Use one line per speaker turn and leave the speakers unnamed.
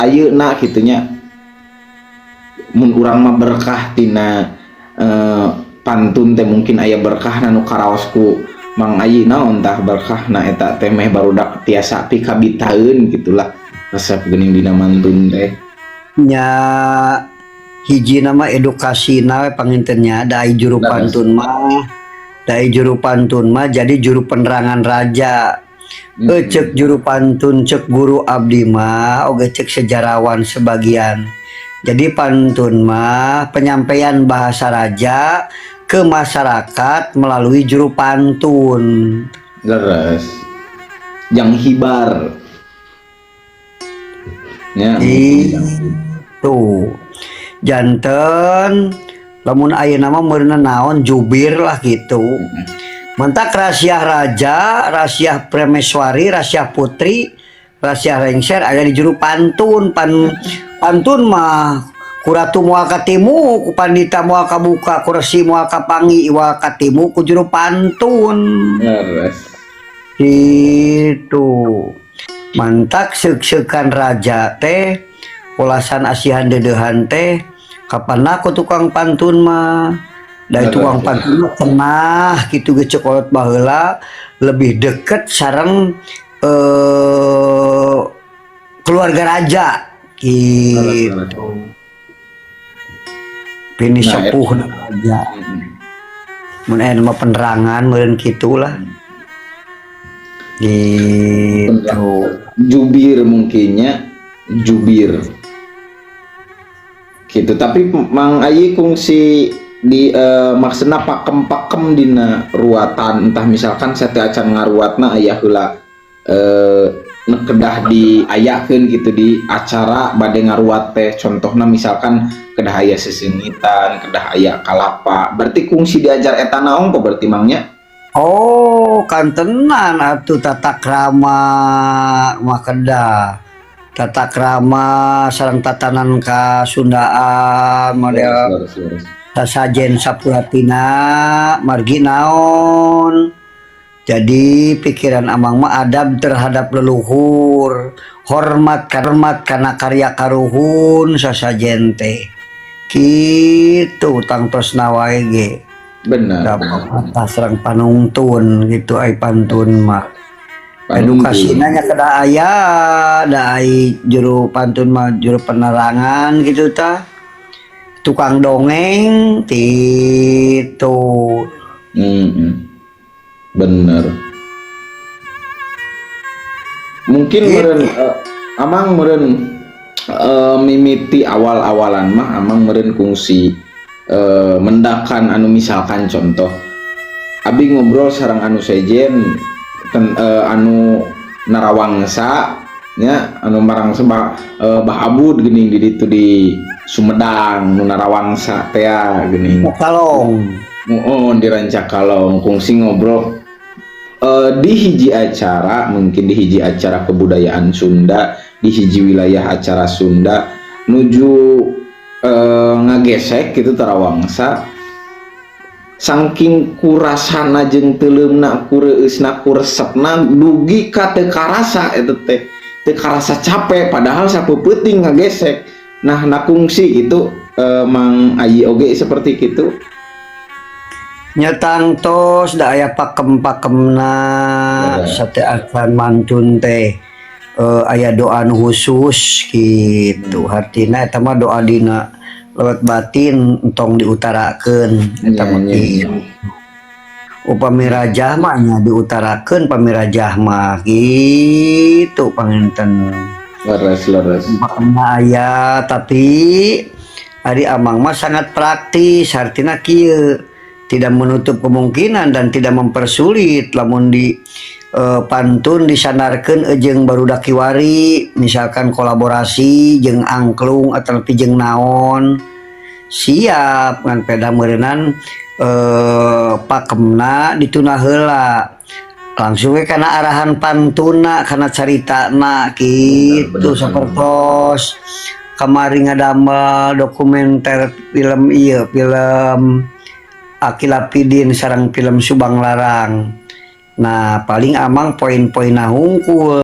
Ayeuna kitu nya, mun urang mah berkah tina pantun teh mungkin aya berkah nu karaos ku Mang Ayi. Naon tah berkahna eta teh, meh barudak tiasa pikabitaeun gitulah, resep geuning dina mantun teh?
Nya, hiji nama edukasi na we panginten nya, da ai juru pantun mah, da ai juru pantun mah jadi juru penerangan raja. Cek juru pantun, cek guru abdi mah oge, cek sejarawan sebagian, jadi pantun mah penyampaian bahasa raja ke masyarakat melalui juru pantun.
Leres, jang hibar ya.
Itu janten lamun ayeuna mah meureunna naon, jubir lah gitu. Mantak rahasia raja, rahasia prameswari, rahasia putri, rahasia lengser ada di juru pantun. Pantun mah ku ratu moal katimu, ku pandita moal kabuka, ku resi moal kapanggih, iwal katimu ku juru pantun. Itu mantak seuk-seukan raja teh, ulasan asihan deudeuhan teh kapan ku tukang pantun mah. Da tukang pantun mah cenah kitu ge, cek kolot baheula lebih deket sareng keluarga raja gitu. Pini
Nah,
sepuh raja. Mun aya mah penerangan meureun kitu lah. Gitu.
Jubir mungkinnya, jubir gitu. Tapi Mang Ayi kungsi di maksudna pakem-pakem dina ruatan, entah misalkan sateuacan ngaruatna aya heula nu kedah diayakeun gitu di acara bade ngaruat teh, contohna misalkan kedah aya seseungitan, kedah aya kalapa, berarti kungsi diajar eta naon kok berarti, Mang, nya?
Oh, kantenan atuh, tata krama mah kedah. Tata krama sareng tatanan kasundaan model
Leres, leres.
sasajen sapuratina, margi naon. Jadi pikiran Amang mah adab terhadap leluhur, hormat hormat kana karya karuhun sasajen teh. Kitu tangtosna wae ge. Dapat sareng panungtun gitu ai pantun mah. Edukasina nya kedah aya, da ai juru pantun mah juru penerangan gitu tah. Tukang dongeng gitu.
Bener. Mungkin
Gitu.
meureun Amang meureun mimiti awal-awalan mah Amang meureun kungsi mendakan anu misalkan contoh abi ngobrol sareng anu sejen anu narawangsa nya, anu marang seba Bah Abud geuning di ditu di Sumedang, nu narawangsa tea geuning.
Kalong.
Oh, di Rancakalong kungsi ngobrol di hiji acara, mungkin di hiji acara kebudayaan Sunda di hiji wilayah acara Sunda nuju ngagesek gitu tarawangsa, saking kurasana jeung teuleumna, ku reueusna, ku resepna, dugi ka teu karasa eta teh, teu karasa capek, padahal sapeupeting ngagesek. Nah nah kungsi itu Mang Ayi oge seperti gitu?
Nya tangtos, da aya pakem-pakemna. Sateuacan mantun teh aya doa nu khusus gitu. Hartina eta mah doa dina lewat batin, entong diutarakeun eta mah kitu. Upami rajah mah nya diutarakeun, pami rajah mah gitu panginten.
Leres leres.
Pakemna aya, tapi ari Amang mah sangat praktis, artina kieu, tidak menutup kemungkinan dan tidak mempersulit lamun di pantun disandarkeun jeung barudak kiwari, misalkan kolaborasi jeung angklung atau jeung naon, siap. Ngan peda meureunan pakemna dituna heula, langsung we kana arahan pantuna, kana caritana gitu. Sapertos kamari ngadamel dokumenter film ieu, film Akila Pidin sareng film Subang Larang. Nah, paling Amang poin-poinna hungkul.